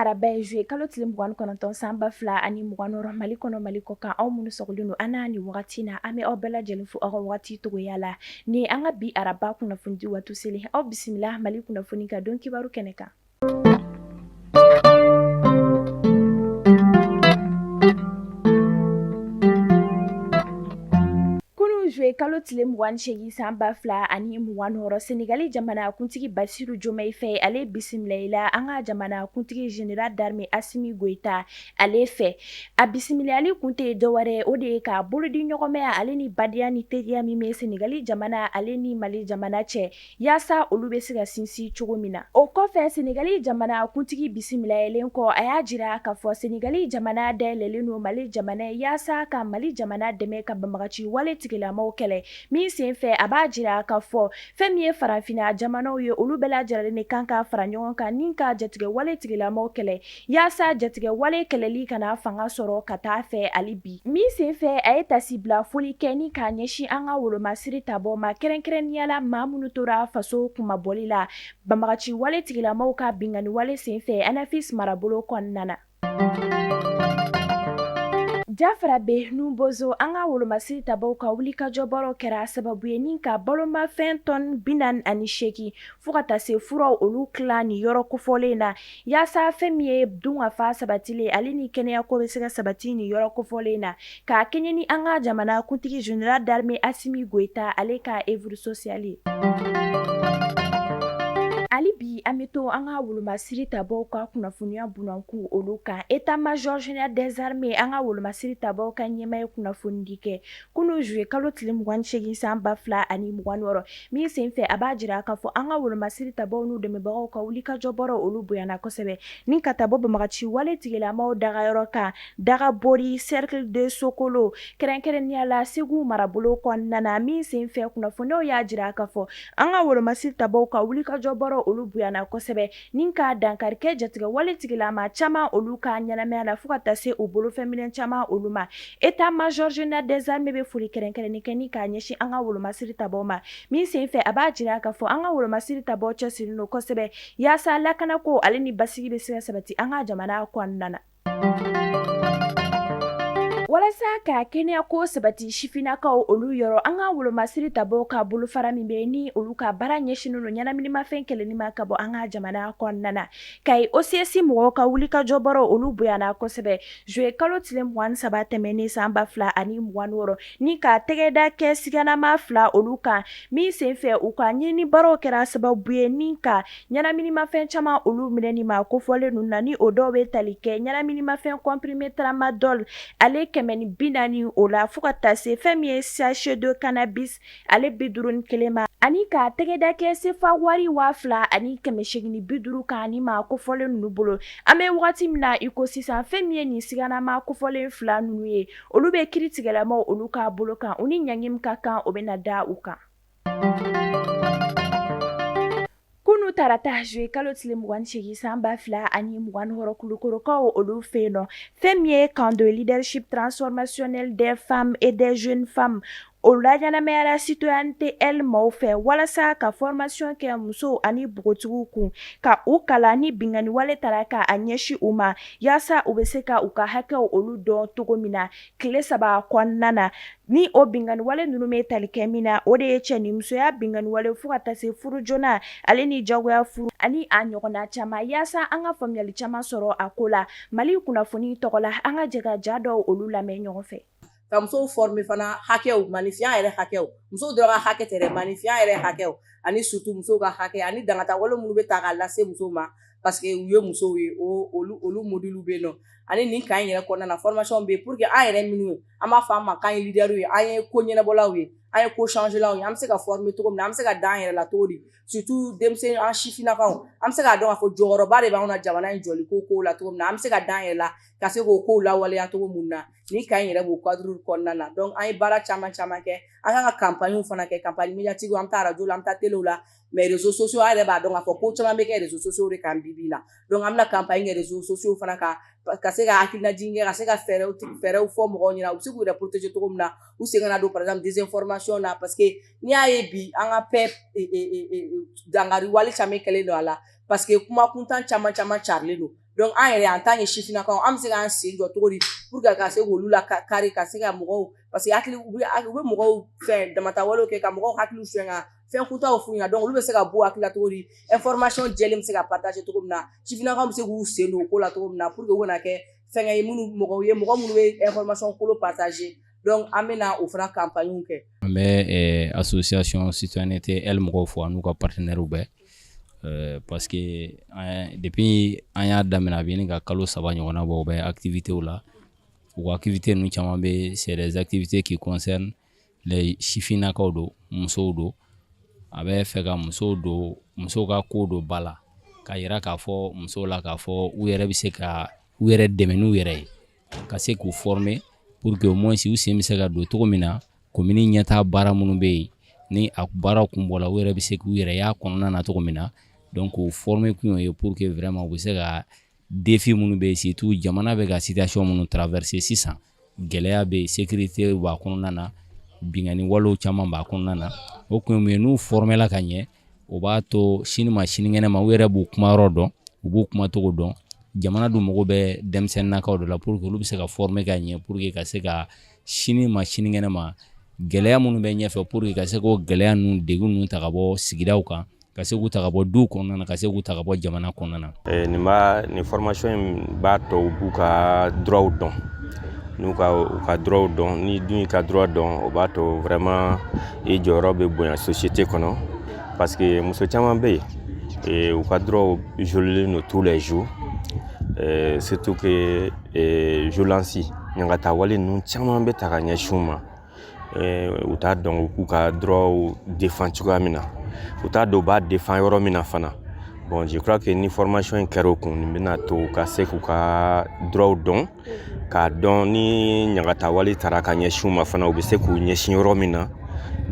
Araba ye, juillet kalo tile 29, san 2026, Mali kɔnɔ, Mali kɔ kan, aw minnu sɔgɔlen don an na nin wagati na, an bɛ aw bɛɛ lajɛlen fo aw ka wagati togoya la. Ni an ka bi araba kunnafoni di waati selen, aw bisimila Mali kunnafoni ka don kibaru kɛnɛ kan. Kunun juillet kalo tile 28, san 2026, Senegali jamana kuntigi Basiru Jomayi Faye, ale bisimilayila an ka jamana kuntigi général d'armée Asimi Goyita ale fɛ. A bisimilayali kun tɛ dɔwɛrɛ, o de ye ka bolodi ɲɔgɔnmaya ale ni badenya ni teriya min bɛ Senegali jamana ale ni Mali jamana cɛ, yaasa olu bɛ se ka sinsin cogo min na. O kɔfɛ, Senegali jamana kuntigi bisimilayalen kɔ, a y'a jira k'a fɔ Senegali jamana dayɛlɛlen don Mali jamana ye yaasa ka Mali jamana dɛmɛ ka banbagaci wale tigilamaw kɛlɛ. Min senfɛ, a b'a jira k'a fɔ fɛn min ye farafinna jamanaw ye, olu bɛɛ lajɛlen de kan ka fara ɲɔgɔn kan ni ka jatigɛ wale tigilamaw kɛlɛ, yaasa jatigɛ wale kɛlɛli kana fanga sɔrɔ ka taa fɛ hali bi. Min senfɛ, a ye tasibila foli kɛ ni k'a ɲɛsin an ka wolomasiri tabɔ ma, kɛrɛnkɛrɛnnenya la maa minnu tora faso kunmabɔli la banbagaci wale tigilamaw ka binkanni wale senfɛ Anafis marabolo kɔnɔna na. Jafarabe Nubozo, an ka wolomasiri tabaw ka wulikajɔ baaraw kɛra sababu ye ni ka balomafɛn tɔni 48 fo ka taa se furaw olu tila nin yɔrɔ kofɔlen na, yaasa fɛn min ye dunkafa sabatilen ale ni kɛnɛya ko bɛ se ka sabati nin yɔrɔ kofɔlen na, k'a kɛɲɛ ni an ka jamana kuntigi général d'armée Asimi Goyita ale ka œuvre sociale ye. Hali bi an bɛ to an ka wolomasiri tabaw ka kunnafoniya bunakun olu kan. État major général des armées, an ka wolomasiri tabaw ka ɲɛmaa ye kunnafonidi kɛ kunun juillet kalo tile 28, san 2026. Min senfɛ, a b'a jira k'a fɔ an ka wolomasiri tabaw n'u dɛmɛbagaw ka wulikajɔ baaraw olu bonyana kosɛbɛ ni ka taa bɔ banbagaci wale tigilamaw dagayɔrɔ kan, Dagabori, cercle de Sokolo, kɛrɛnkɛrɛnnenya la Segu marabolo kɔnɔna na. Min senfɛ, kunnafoniyaw y'a jira k'a fɔ an ka wolomasiri tabaw ka wulikajɔ baaraw olu bonyana kosɛbɛ ni ka dankari kɛ jatigɛ wale tigilama caman olu ka ɲɛnamaya la, fo ka taa se u bolofɛnminɛ caman olu ma. État major général des armées bɛ foli kɛrɛnkɛrɛnnen kɛ ni k'a ɲɛsin an ka wolomasiri tabaw ma. Min senfɛ, a b'a jira k'a fɔ an ka wolomasiri tabaw cɛsirilen don kosɛbɛ yaasa lakanako ale ni basigi bɛ se ka sabati an ka jamana kɔnɔna na. Walasa ka kɛnɛya ko sabati sifinnakaw olu yɔrɔ, an ka wolomasiri tabaw ka bolofara min bɛ ni olu ka baara ɲɛsinnen don ɲɛnaminimafɛn kɛlɛli ma ka bɔ an ka jamana kɔnɔna na, Kayi OCS mɔgɔw ka wulikajɔ baaraw olu bonyana kosɛbɛ juillet kalo tile 23 tɛmɛnen, san 2026, ni ka tɛgɛda kɛ siganama fila olu kan. Min senfɛ, u ka ɲinini baaraw kɛra sababu ye ni ka ɲɛnaminimafɛn caman olu minɛ ni maa kofɔlen ninnu na, ni o dɔw bɛ tali kɛ ɲɛnaminimafɛn comprimé tramadol ale 140 o la, fo ka taa se fɛn min ye sachet de cannabis ale 51 ma, ani ka tɛgɛda kɛ sefa wari 2850 kan ni maa kofɔlen ninnu bolo. An bɛ wagati min na iko sisan, fɛn min ye nin siganama kofɔlen fila ninnu ye, olu bɛ kiritigɛlamaw olu ka bolo kan. U ni ɲangi min ka kan, o bɛna da u kan. Kunu tarata juillet kalo tile 28, san 2026, Kulukorokaw olu fɛ yen nɔ, fɛn min ye camp de leadership transformationnel des femmes et des jeunes femmes, o laɲɛnamayara citoyenneté L maaw fɛ, walasa ka formation kɛ musow ani npogotigiw kun, ka u kalan ni binkanni wale tara ka a ɲɛsin u ma, yaasa u bɛ se ka u ka hakɛw olu dɔn cogo min na tile 3 kɔnɔna na. Ni o binkanni wale ninnu bɛ tali kɛ min na, o de ye cɛ ni musoya binkanni wale, fo ka taa se furu joona ale ni jagoya furu ani a ɲɔgɔnna caman. Yaasa an ka faamuyali caman sɔrɔ a ko la, Mali kunnafoni tɔgɔ la, an ka jɛ ka ja dɔw olu lamɛn ɲɔgɔn fɛ. Ka musow former fana hakɛw, maninfinya yɛrɛ hakɛw, musow dɔrɔn ka hakɛ tɛ dɛ, maninfinya yɛrɛ hakɛw, ani surtout musow ka hakɛ ani dangatawale minnu bɛ ta k'a lase musow ma parce que u ye musow ye, o olu module bɛ yen nɔ. Ani nin camp in yɛrɛ kɔnɔna na, formation bɛ yen pour que an yɛrɛ minnu an b'a fɔ an ma k'an ye leader ye, an ye ko ɲɛnabɔlaw ye, an ye ko changelaw ye, an bɛ se ka former cogo min na, an bɛ se ka da an yɛrɛ la cogo di, surtout denmisɛnnin an sifinnakaw, an bɛ se k'a dɔn k'a fɔ jɔyɔrɔba de b'anw na jamana in jɔli ko kow la cogo min na, an bɛ se ka da an yɛrɛ la ka se k'o kow lawaleya cogo mun na. Nin camp in yɛrɛ b'o cadre kɔnɔna na. Donc an ye baara caman caman kɛ. An kan ka campagne fana kɛ, campagne médiatique, an bɛ taa radio la, an bɛ taa télé la, mais réseaux sociaux, an yɛrɛ b'a dɔn k'a fɔ ko caman bɛ kɛ réseaux sociaux de kan bi bi in na. Donc an bɛna campagne kɛ réseaux sociaux fana kan, ka se ka hakilinajigin kɛ, ka se ka fɛɛrɛw fɔ mɔgɔw ɲɛna, u bɛ se k'u yɛrɛ protéger cogo min na, u sen kana don par exemple désinformation na, parce que n'i y'a ye bi an ka paix dankari wale caman kɛlen don a la, parce que kuma kuntan caman caman carilen don. Donc an yɛrɛ, en tant que sifinnakaw, an bɛ se k'an sen jɔ cogo di pour que ka se k'olu la kari, ka se ka mɔgɔw, parce que hakili u bɛ mɔgɔw fɛn damatawalew kɛ ka mɔgɔw hakili fɛn ka fɛn kuntaw f'u ɲɛna. Donc olu bɛ se ka bɔ hakili la cogo di, information jɛlen bɛ se ka partager cogo min na, sifinnakaw bɛ se k'u sen don o ko la cogo min na, pour que u kana kɛ fɛnkɛ ye minnu mɔgɔw ye, mɔgɔ minnu bɛ information kolon partager. Donc an bɛna o fana campagne kɛ. An bɛ association citoyenneté L mɔgɔw fo an'u ka partenaires bɛɛ, parce que depuis an y'a daminɛ, a bɛ ɲini ka kalo 3 ɲɔgɔnna bɔ, u bɛ activités la. U ka activités ninnu caman bɛ, c'est des activités qui concernent les sifinnakaw don, musow don. A bɛ fɛ ka musow don, musow ka ko don ba la, ka yira k'a fɔ musow la k'a fɔ u yɛrɛ bɛ se ka u yɛrɛ dɛmɛ n'u yɛrɛ ye, ka se k'u former pour que au moins u sen bɛ se ka don cogo min na commune ɲɛtaa baara minnu bɛ yen, ni a baara kun bɔla, u yɛrɛ bɛ se k'u yɛrɛ y'a kɔnɔna na cogo min na. Donc o former kun y'o ye, pour que vraiment u bɛ se ka défi minnu bɛ yen, surtout jamana bɛ ka situation minnu traverser sisan, gɛlɛya bɛ yen, sécurité b'a kɔnɔna na, binkanni walew caman b'a kɔnɔna na. O kun ye mun ye? N'u former la ka ɲɛ, o b'a to sini ma sinikɛnɛ ma, u yɛrɛ b'u kumayɔrɔ dɔn, u b'u kumacogo dɔn. Jamana dun mago bɛ denmisɛnninnakaw de la pour que olu bɛ se ka former ka ɲɛ, pour que ka se ka sini ma sinikɛnɛ ma, gɛlɛya minnu bɛ ɲɛfɛ, pour que ka se k'o gɛlɛya ninnu, degun ninnu ta ka bɔ sigidaw kan, ka se k'u ta ka bɔ duw kɔnɔna na, ka se k'u ta ka bɔ jamana kɔnɔna na. Nin b'a nin formation in b'a to u b'u ka droits dɔn. N'u ka u ka droits dɔn, ni dun y'i ka droit dɔn, o b'a to vraiment i jɔyɔrɔ bɛ bonya société kɔnɔ, parce que muso caman bɛ yen, u ka droits violés don tous les jours, surtout que violence, ɲangata wale ninnu caman bɛ ta ka ɲɛsin u ma. U t'a dɔn u k'u ka droits défend cogoya min na, u t'a dɔn u b'a défend yɔrɔ min na fana. Bon, je crois que ni formation in kɛra o kun, nin bɛna to u ka se k'u ka droits dɔn, k'a dɔn ni ɲangata wale taara ka ɲɛsin u ma fana, u bɛ se k'u ɲɛsin yɔrɔ min na.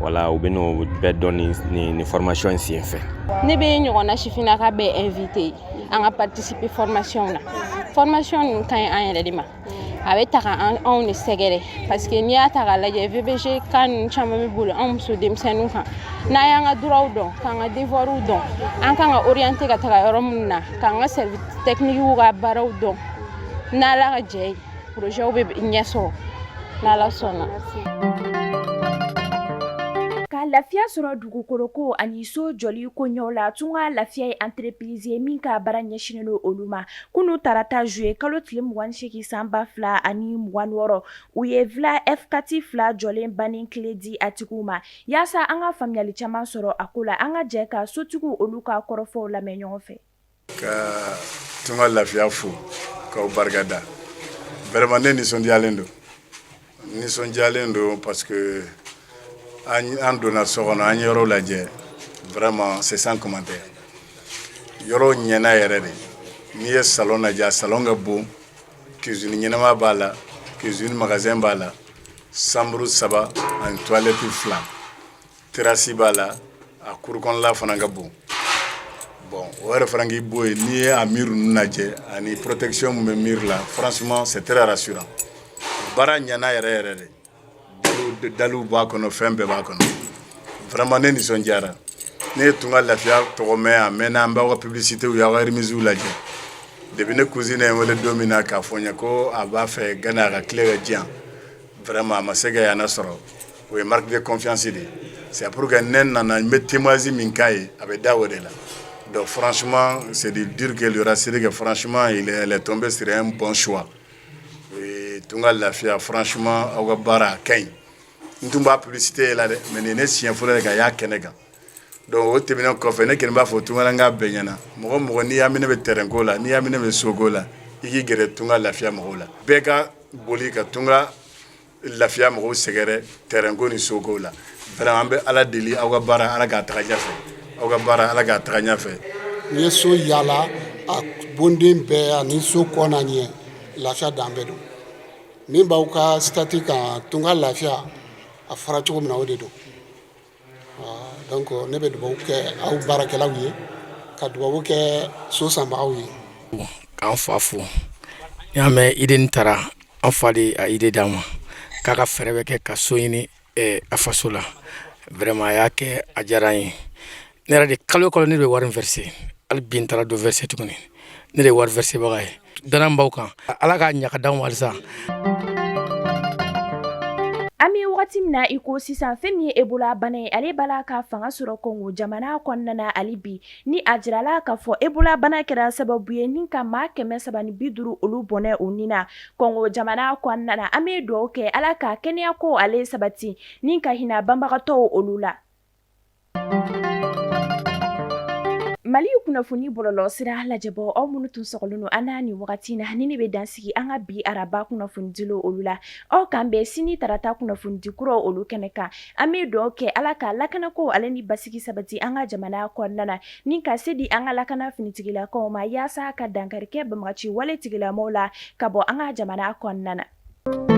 Wala u bɛ n'o bɛɛ dɔn nin formation in sen fɛ. Ne bɛ ɲɔgɔnna sifinnaka bɛɛ invité an ka participer formation na. Formation ninnu ka ɲi an yɛrɛ de ma, a bɛ ta ka anw de sɛgɛrɛ, parce que n'i y'a ta k'a lajɛ, VBG cas ninnu caman bɛ boli anw muso denmisɛnninw kan. N'an y'an ka droits dɔn, k'an ka devoirs dɔn, an kan ka orienter ka taga yɔrɔ minnu na, k'an ka service technique ka baaraw dɔn, n'Ala ka jɛ ye, projet bɛ ɲɛ sɔrɔ n'Ala sɔnna. Ka lafiya sɔrɔ dugukoloko ani so jɔli koɲɛw la, Tunga Lafiya ye entreprise ye min ka baara ɲɛsinnen don olu ma. Kunu tarata, juillet kalo tile 28 san 2026, u ye villa F4 fila jɔlen bannen clé di a tigiw ma. Yaasa an ka faamuyali caman sɔrɔ a ko la, an ka jɛ ka sotigiw olu ka kɔrɔfɔw lamɛn ɲɔgɔn fɛ. Ka Tunga Lafiya fo k'aw barikada. Vraiment, ne nisɔndiyalen don, nisɔndiyalen don, parce que an donna so kɔnɔ, an ye yɔrɔ lajɛ. Vraiment, c'est sans commentaire. Yɔrɔ ɲɛna yɛrɛ de. N'i ye salon lajɛ, a salon ka bon, cuisine ɲɛnama b'a la, cuisine magasin b'a la, chambre saba ani toilette fila, terrasse b'a la, a cour kɔnɔla fana ka bon. Bon, o yɛrɛ fana k'i bɔ yen, n'i ye a mur ninnu lajɛ ani protection min bɛ mur la, franchement, c'est très rassurant. Baara ɲɛna yɛrɛ yɛrɛ de. Daliw b'a kɔnɔ, fɛn bɛɛ b'a kɔnɔ. Vraiment, ne nisɔndiyara. Ne ye Tunga Lafiya tɔgɔ mɛn, a mɛnna, an b'aw ka publicité y'aw ka remise lajɛ. Depuis ne cousine ye n wele don min na k'a fɔ n ye ko a b'a fɛ Gana a ka clé ka di yan, vraiment, a ma se ka yan sɔrɔ. O ye marque de confiance de ye. C'est pour que ne nana, n bɛ témoignage min k'a ye, a bɛ da o de la. Donc franchement, c'est de dire que le rassurer que franchement, elle est tombée sur un bon choix. Tunga Lafiya, franchement, aw ka baara a ka ɲi. N tun b'a publicité la dɛ, mais nin ye ne siɲɛ fɔlɔ ye ka y'a kɛnɛ kan. Donc o tɛmɛnen kɔfɛ, ne kɔni b'a fɔ tungaranka bɛɛ ɲɛna, mɔgɔ mɔgɔ n'i y'a minɛ bɛ terrain ko la, n'i y'a minɛ bɛ soko la, i k'i gɛrɛ Tunga Lafiya mɔgɔw la. Bɛɛ ka boli ka Tunga Lafiya mɔgɔw sɛgɛrɛ terrain ko ni soko la. Vraiment, an bɛ Ala deli, aw ka baara, Ala k'a taga ɲɛfɛ, aw ka baara, Ala k'a taga ɲɛfɛ. N ye so yaala, a bonden bɛɛ ani so kɔ n'a ɲɛ, lafiya dan bɛɛ don. Min b'aw ka statut kan, Tunga Lafiya, a fɔra cogo min na, o de don. Donc ne bɛ dugawu kɛ aw baarakɛlaw ye, ka dugawu kɛ so sanbagaw ye. K'an fa fo. N'i y'a mɛn idée taara, an fa de a idée d'an ma k'a ka fɛɛrɛ bɛ kɛ ka so ɲini a faso la. Vraiment, a y'a kɛ, a diyara n ye. Ne yɛrɛ de, kalo kalo ne bɛ wari verser. Hali bi n taara dɔ verser tuguni. Ne de ye wari versebaga ye. Danaya b'aw kan, Ala k'a ɲa ka d'anw ma halisa. An bɛ wagati min na i ko sisan, fɛn min ye Ebola bana ye, ale b'a la ka fanga sɔrɔ Kongo jamana kɔnɔna na hali bi. Ni a jirala k'a fɔ Ebola bana kɛra sababu ye ni ka maa 350 olu bɔnɛ u ni na Kongo jamana kɔnɔna na. An bɛ dugawu kɛ Ala ka kɛnɛya ko ale sabati ni ka hinɛ banbagatɔw olu la. Mali kunnafoni bɔlɔlɔ sira lajɛbɔ, aw minnu tun sɔgɔlen don an na nin wagati na, ni ne bɛ dansigi an ka bi araba kunnafonidilaw olu la. Aw k'an bɛn sini tarata kunnafonidi kuraw olu kɛnɛ kan. An bɛ dugawu kɛ Ala ka lakanako ale ni basigi sabati an ka jamana kɔnɔna na, ni ka se di an ka lakana finitigilakaw ma yaasa ka dankari kɛ banbagaci wale tigilamɔgɔw la ka bɔ an ka jamana kɔnɔna na.